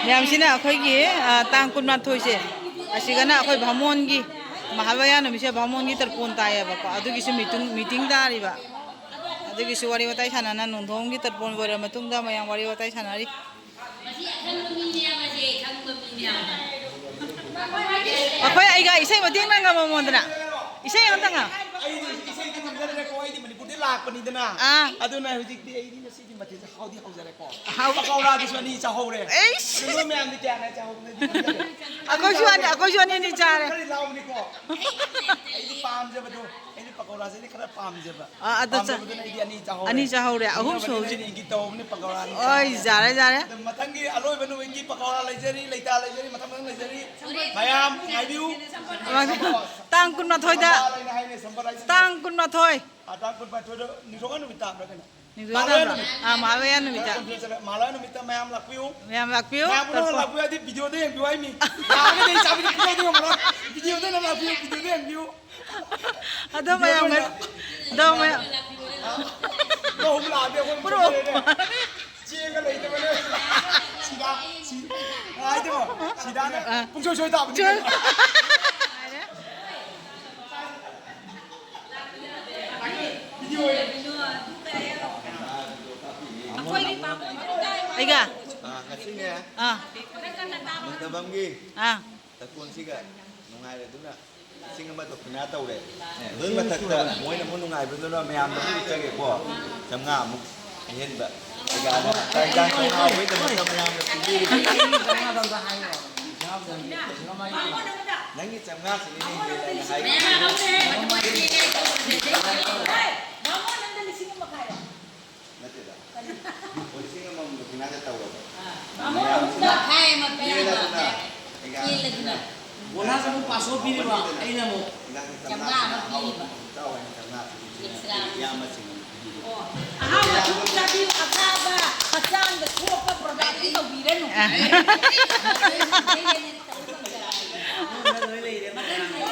ꯃꯌꯥꯝꯁꯤꯅ ꯑꯩꯈꯣꯏꯒꯤ, ꯑ, ꯇꯥꯡ ꯀꯨꯟꯃꯥꯊꯣꯏꯁꯦ, ꯑꯁꯤꯒꯅ ꯑꯩꯈꯣꯏ ꯚꯥꯃꯣꯟꯒꯤ, ꯃꯍꯥꯂꯌꯥ ꯅꯨꯃꯤꯠꯁꯦ ꯚꯥꯃꯣꯟꯒꯤ ꯇꯔꯄꯣꯟ ꯇꯥꯏꯌꯦꯕꯀꯣ, ꯑꯗꯨꯒꯤꯁꯨ ꯃꯤꯇꯤꯡ, ꯃꯤꯇꯤꯡ ꯇꯥꯔꯤꯕ꯫ ꯑꯗꯨꯒꯤꯁꯨ ꯋꯥꯔꯤ ꯋꯥꯇꯥꯏ ꯁꯥꯟꯅꯅ, ꯅꯣꯡꯊꯣꯝꯒꯤ ꯇꯔꯄꯣꯟ ꯂꯣꯏꯔ ꯃꯇꯨꯡꯗ ꯃꯌꯥꯝ ꯋꯥꯔꯤ ꯋꯥꯇꯥꯏ ꯁꯥꯟꯅꯔꯤ꯫ ꯃꯁꯤ ꯑꯈꯪꯕ ꯃꯤꯅꯦ, ꯃꯁꯤ ꯑꯈꯪꯕ ꯃꯤꯅꯦ꯫ ꯑꯩꯈꯣꯏ ꯑꯩꯒ ꯏꯁꯩ ꯃꯇꯦꯛ ꯑꯃ ꯉꯪꯉꯝꯃꯣꯗꯅ꯫ ꯏꯁꯩ ꯑꯃꯇ ꯉꯪ-꯫ ꯑꯩꯗꯤ ꯍꯧꯖꯤꯛ ꯏꯁꯩꯗꯤ ꯉꯝꯖꯗ꯭ꯔꯦꯀꯣ, ꯑꯩꯗꯤ ꯃꯅꯤꯄꯨꯔꯗꯩ ꯂꯥꯛꯄꯅꯤꯗꯅ꯫ ꯑꯥ꯫ ꯑꯗꯨꯅ ꯍꯧꯖꯤꯛꯇꯤ ꯑꯩꯗꯤ ꯉꯁꯤꯗꯤ ꯃꯊꯦꯜꯁꯦ ꯍꯥꯎꯗꯤ ꯍꯥꯎꯖꯔꯦꯀꯣ꯫ ꯍꯥꯎ-꯫ ꯄꯀꯧꯔꯥꯗꯨꯁꯨ ꯑꯅꯤ ꯆꯥꯍꯧꯔꯦ꯫ ꯑꯩꯁ꯫ ꯑꯗꯨ ꯅꯣꯏ ꯃꯌꯥꯝꯗꯤ ꯀꯌꯥ ꯀꯌꯥ ꯆꯥꯍꯧꯕꯅꯣ ꯑꯩꯗꯤ ꯈꯪꯖꯗꯦ꯫ ꯑꯩꯈꯣꯏꯁꯨ ꯑꯅꯤ, ꯑꯩꯈꯣꯏꯁꯨ ꯑꯅꯤ ꯑꯅꯤ ꯆꯥꯔꯦ꯫ ꯈꯔꯗꯤ ꯂꯥꯎꯕꯅꯤꯀꯣ꯫ ꯑꯩꯗꯤ ꯄꯥꯝꯖꯕꯗꯣ, ꯑꯩꯗꯤ ꯄꯀꯧꯔꯥꯁꯦ ꯑꯩꯗꯤ ꯈꯔ ꯄꯥꯝꯖꯕ꯫ ꯑꯥ, ꯑꯗꯨ ꯆꯥ-꯫ ꯄꯥꯝꯖꯕꯗꯨꯅ ꯑꯩꯗꯤ ꯑꯅꯤ ꯆꯥꯍꯧꯔꯦ꯫ ꯑꯅꯤ ꯆꯥꯍꯧꯔꯦ, ꯑꯍꯨꯝ ꯏꯟꯅꯕꯅꯤꯅ ꯁꯨꯍꯧꯖꯤ-꯫ ꯑꯩꯅ ꯏꯪꯒꯤꯠ ꯇꯧꯍꯧꯕꯅꯤ, ꯄꯀꯧꯔꯥ ꯑꯅꯤ ꯑꯣꯏ, ꯆꯥꯍꯧꯔꯦ꯫ ꯌꯥꯔꯦ, ꯌꯥꯔꯦ꯫ ꯑꯗꯣ ꯃꯊꯪꯒꯤ ꯑꯂꯣꯏꯕ ꯅꯨꯃꯤꯠꯀꯤ ꯄꯀꯧꯔꯥ ꯂꯩꯖꯔꯤ, ꯂꯩꯇꯥ ꯂꯩꯖꯔꯤ, ꯃꯊꯪ ꯃꯊꯪ ꯂꯩꯖꯔꯤ꯫ ꯃꯌꯥꯝ ꯉꯥꯏꯕꯤꯌꯨ꯫ ꯇꯥꯡ ꯀꯨꯟꯃꯥꯊꯣꯏꯗ꯫ ꯁꯝꯕꯥꯜ ꯍꯥꯏꯅ ꯍꯥꯏꯅꯦ, ꯁꯝꯕꯥꯜ ꯍꯥꯏꯁꯤꯅ꯫ ꯇꯥꯡ ꯀꯨꯟꯃꯥꯊꯣꯏ꯫ ꯑꯥ, ꯇꯥꯡ ꯀꯨꯟꯃꯥꯊꯣꯏꯗ ꯅꯤꯡꯊꯧꯀꯥꯕ ꯅꯨꯃꯤꯠ ꯇꯥꯕ꯭ꯔꯥ ꯀꯩꯅꯣ? ꯅꯤꯡꯊꯧꯀꯥꯕ ꯃꯍꯥꯂꯌꯥ ꯇꯥꯕ꯭ꯔꯥ? ꯅꯨꯃꯤꯠ꯫ ꯑꯥ, ꯃꯍꯥꯂꯌꯥ ꯅꯨꯃꯤꯠꯇ꯫ ꯇꯥꯡ ꯀꯨꯟꯃꯥꯊꯣꯏ ꯆꯠꯂꯦ꯫ ꯃꯍꯥꯂꯌꯥ ꯅꯨꯃꯤꯠꯇ ꯃꯌꯥꯝ ꯂꯥꯛꯄꯤꯌꯨ꯫ ꯃꯌꯥꯝ ꯂꯥꯛꯄꯤꯌꯨ꯫ ꯃꯌꯥꯝ ꯄꯨꯝꯅꯃꯛ ꯇꯔꯄꯣꯟ꯫ ꯂꯥꯛꯄꯤꯌꯨ ꯍꯥꯏꯗꯤ ꯚꯤꯗꯤꯑꯣꯗ ꯌꯦꯡꯕꯤꯌꯨ ꯍꯥꯏꯃꯤ꯫ ꯂꯥꯛꯑꯒꯗꯤ ꯑꯩ ꯆꯥꯕꯤꯗꯤ ꯄꯤꯖꯕꯗꯤ ꯉꯝꯃꯔꯣꯏ꯫ ꯚꯤꯗꯤꯑꯣꯗ ꯑꯣꯏꯅ ꯂꯥꯛꯄꯤꯌꯨ, ꯚꯤꯗꯤꯑꯣꯗ ꯌꯦꯡꯕꯤꯌꯨ꯫ ꯑꯗꯣ ꯃꯌꯥꯝ ꯉ-, ꯑꯗꯣ ꯃꯌꯥꯝ ꯅꯣꯡ ꯂꯥꯛꯑꯗꯤ ꯑꯩꯈꯣꯏ ꯄꯨꯔꯛꯑꯣ꯫ ꯆꯦꯒ ꯂꯩꯇꯕꯅꯦ꯫ ꯁꯤꯗꯥ, ꯁꯤ-, ꯉꯥꯏꯗꯣ, ꯁꯤꯗꯥꯅ ꯑꯥ꯫ ꯄꯨꯡꯁꯣꯏ ꯁꯣꯏ ꯇꯥꯕꯅꯤ ꯁꯣꯏ-꯫ ꯀꯩꯅꯣ꯫ ꯑꯩꯒ? ꯑꯥ, ꯉꯁꯤꯅꯦ, ꯑꯥ꯫ ꯅꯣꯡꯗꯝꯕꯝꯒꯤ ꯑꯥ꯫ ꯇꯔꯄꯣꯟꯁꯤꯒ ꯅꯨꯡꯉꯥꯏꯔꯦ ꯑꯗꯨꯅ꯫ ꯂꯤꯁꯤꯡ ꯑꯃ ꯗꯣꯈꯤꯅꯥ ꯇꯧꯔꯦ꯫ ꯑꯗꯨꯒꯤ ꯃꯊꯛꯇ ꯃꯣꯏꯅ ꯑꯃꯨꯛ ꯅꯨꯡꯉꯥꯏꯕꯗꯨꯅ ꯃꯌꯥꯝꯗ ꯑꯃꯨꯛ ꯎꯠꯆꯒꯦꯀꯣ꯫ ꯆꯥꯝꯃꯉꯥ ꯑꯃꯨꯛ ꯑꯍꯦꯟꯕ꯫ ꯑꯩꯒꯤ ꯆꯥꯛ ꯏꯟꯖꯥꯡ ꯊꯣꯡ ꯍꯥꯎꯕꯒꯤꯗꯃꯛꯇ ꯃꯌꯥꯝꯅ ꯄꯤꯕꯤꯔꯤꯕ꯫ ꯅꯪꯒꯤ ꯆꯥꯝꯃꯉꯥꯁꯤꯅꯤꯅꯦ ꯍꯦꯟꯅ ꯑꯩꯅ ꯍꯥꯏꯔꯤꯁꯦ꯫ ꯅꯠꯇꯦꯗ꯫ ꯂꯤꯁꯤꯡ ꯑꯃꯃꯝ ꯗꯈꯤꯅꯥꯗ ꯇꯧꯔꯕ꯫ ꯃꯈꯥꯏ ꯑꯃ ꯄꯤꯔꯤꯕ꯫ ꯄꯦꯜꯂꯗꯅ꯫ ꯕꯣꯅꯥꯁ ꯑꯃꯨꯛ ꯄꯥꯁ ꯄꯤꯔꯤꯕ ꯑꯩꯅ ꯑꯃꯨꯛ꯫ ꯆꯥꯝꯃꯉꯥ ꯑꯃ ꯄꯤꯔꯤꯕ꯫ ꯆꯥꯎ ꯍꯥꯏꯅ ꯆꯥꯝꯃꯉꯥ ꯄꯤꯔꯤꯕ꯫ ꯏꯌꯥꯝꯕꯁꯤꯡ ꯑꯃꯨꯛ ꯄꯤꯕꯤꯔꯤꯕ꯫ ꯑꯣ, ꯑꯍꯥꯎꯕ ꯑꯗꯨꯝ ꯆꯥꯕꯤꯌꯨ, ꯑꯆꯥꯕ ꯍꯛꯆꯥꯡꯗ ꯁꯣꯛꯄ product ꯇꯧꯕꯤꯔꯅꯨ꯫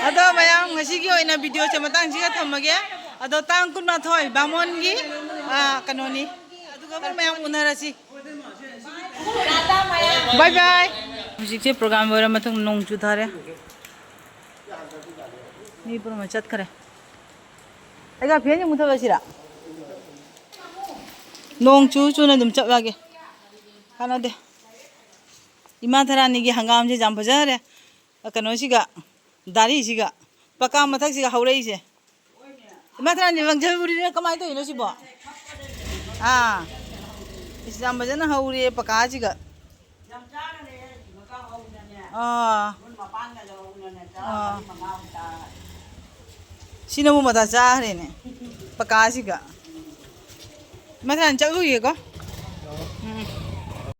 ꯑꯗꯣ ꯃꯌꯥꯝ, ꯉꯁꯤꯒꯤ ꯑꯣꯏꯅ video ꯁꯦ ꯃꯇꯥꯡꯁꯤꯒ ꯊꯝꯃꯒꯦ꯫ ꯑꯗꯣ ꯇꯥꯡ ꯀꯨꯟꯃꯥꯊꯣꯏ ꯕꯥꯃꯣꯟꯒꯤ, ꯑ, ꯀꯩꯅꯣꯅꯤ꯫ ꯑꯗꯨꯒ ꯑꯃꯨꯛ ꯃꯌꯥꯝ ꯎꯅꯔꯁꯤ꯫ Bye bye꯫ ꯍꯧꯖꯤꯛꯁꯦ program ꯂꯣꯏꯔ ꯃꯇꯨꯡ ꯅꯣꯡ ꯆꯨꯊꯔꯦ꯫ ꯃꯤ ꯄꯨꯝꯅꯃꯛ ꯆꯠꯈ꯭ꯔꯦ꯫ ꯑꯩꯒ fan ꯁꯦ ꯃꯨꯊꯠꯂꯁꯤꯔꯥ? ꯅꯣꯡ ꯆꯨ ꯆꯨꯅ ꯑꯗꯨꯝ ꯆꯠꯂꯒꯦ꯫ ꯀꯥꯟꯅꯗꯦ꯫ ꯏꯃꯥ ꯊꯔꯥꯅꯤꯒꯤ ꯍꯪꯒꯥꯝꯁꯦ ꯌꯥꯝ ꯐꯖꯔꯦ꯫ ꯀꯩꯅꯣꯁꯤꯒ, ꯗꯥꯔꯤꯁꯤꯒ, ꯄꯀꯥ ꯃꯊꯛꯁꯤꯒ ꯍꯧꯔꯛꯏꯁꯦ꯫ ꯏꯃꯥ ꯊꯔꯥꯅꯤ, ꯂꯪꯖꯜ ꯎꯔꯤꯔꯥ ꯀꯃꯥꯏꯅ ꯇꯧꯔꯤꯅꯣ ꯁꯤꯕꯣ? ꯑꯥ, ꯏꯁ, ꯌꯥꯝ ꯐꯖꯅ ꯍꯧꯔꯦ ꯄꯀꯥꯁꯤꯒ꯫ ꯑꯥ꯫ ꯑꯥ꯫ ꯁꯤꯅꯕꯨ ꯃꯇꯥ ꯆꯥꯈ꯭ꯔꯦꯅꯦ ꯄꯀꯥꯁꯤꯒ꯫ ꯏꯃꯥ ꯊꯔꯥꯅꯤ, ꯆꯠꯂꯨꯈꯤꯒꯦꯀꯣ꯫